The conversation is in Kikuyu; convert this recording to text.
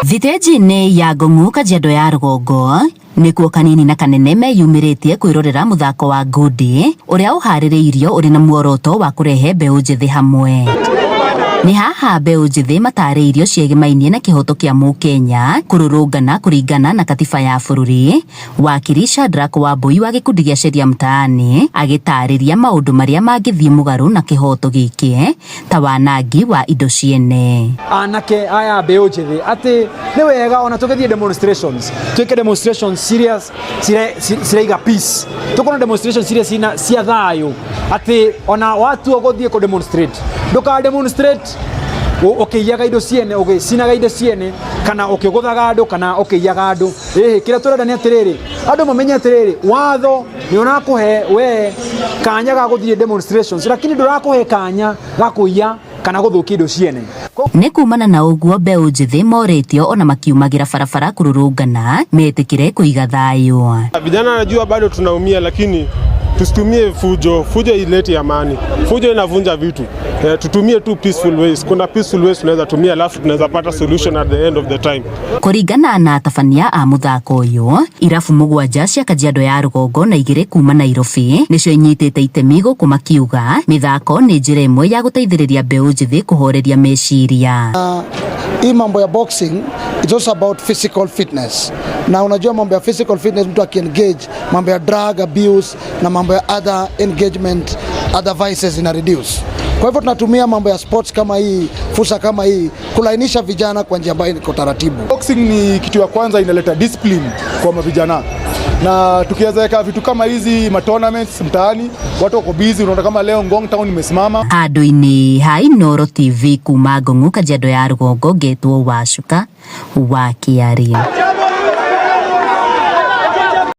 Thitĩnji-inĩ ya Ngong'u Kajiado ya rũgongo nĩkuo kanini na kanene meyumĩrĩtie kwĩrorera mũthako wa ngundi ũrĩa ũharĩrĩirio ũrĩ na muoroto wa kũrehe mbeũ njĩthĩ hamwe. Nĩ haha mbeũ njĩthĩ matarĩirio ciĩgĩmainie na kĩhoto kĩa mũkenya kũrũrũngana kũringana na katiba ya bũrũri. Wakiri Shadrack Wambui wa gĩkundi gĩa Sheria Mtaani agĩtarĩria maũndũ marĩa mangĩthiĩ mũgarũ na kĩhoto gĩkĩ ta wanangi wa indo ciene. Anake aya mbeũ njĩthĩ atĩ nĩ wega ona tũgĩthiĩ demonstrations, twĩke demonstrations serious ciraiga peace, tukorwo demonstrations ciria cina cia thayũ, atĩ ona watua gũthiĩ kũ demonstrate, ndũka demonstrate ũkĩiyaga indo ciene, ũgĩcinaga indo ciene, kana ũkĩgũthaga andũ, kana ũkĩiyaga andũ. Ĩhĩ, kĩrĩa tũrenda nĩ atĩrĩrĩ, andũ mamenye atĩrĩrĩ, watho nĩ ũrakũhe we kanya ga gũthiĩ demonstrations, lakini ndũrakũhe kanya ga kũiya kana gũthũkia indo ciene. Nĩ kumana na ũguo mbeũ njĩthĩ morĩtio ona makiumagĩra barabara kũrũrũngana metĩkĩre kũiga thayũ. Vijana najua bado tunaumia, lakini tusitumie fujo. Fujo ileti amani, fujo inavunja vitu. Tutumie tu peaceful ways. Kuna peaceful ways tunaweza tumia, alafu tunaweza pata solution at the end of the time. Kũringana na atabania a mũthako ũyũ, irabu mũgwanja cia Kajiado ya rũgongo na 2 kuma Nairobi nĩcio inyitĩte itemi gũkũ makiuga mĩthako nĩ njĩra ĩmwe ya gũteithĩrĩria mbeũ njĩthĩ kũhoreria meciria. Hii mambo ya boxing, it's also about physical fitness. Na unajua mambo ya physical fitness, mtu akiengage, mambo ya drug abuse na mambo ya other engagement, other vices ina reduce. Kwa hivyo tunatumia mambo ya sports kama hii, fursa kama hii kulainisha vijana kwa njia ambayo iko taratibu. Boxing ni kitu ya kwanza inaleta discipline kwa mavijana, na tukiweza weka vitu kama hizi ma tournaments mtaani, watu wako busy. Unaona kama leo Ngong Town imesimama. Handũ-inĩ ha Inooro TV kuma Ngong'u Kajiado ya rũgongo, ngetwo Wacuka wa Kĩaria.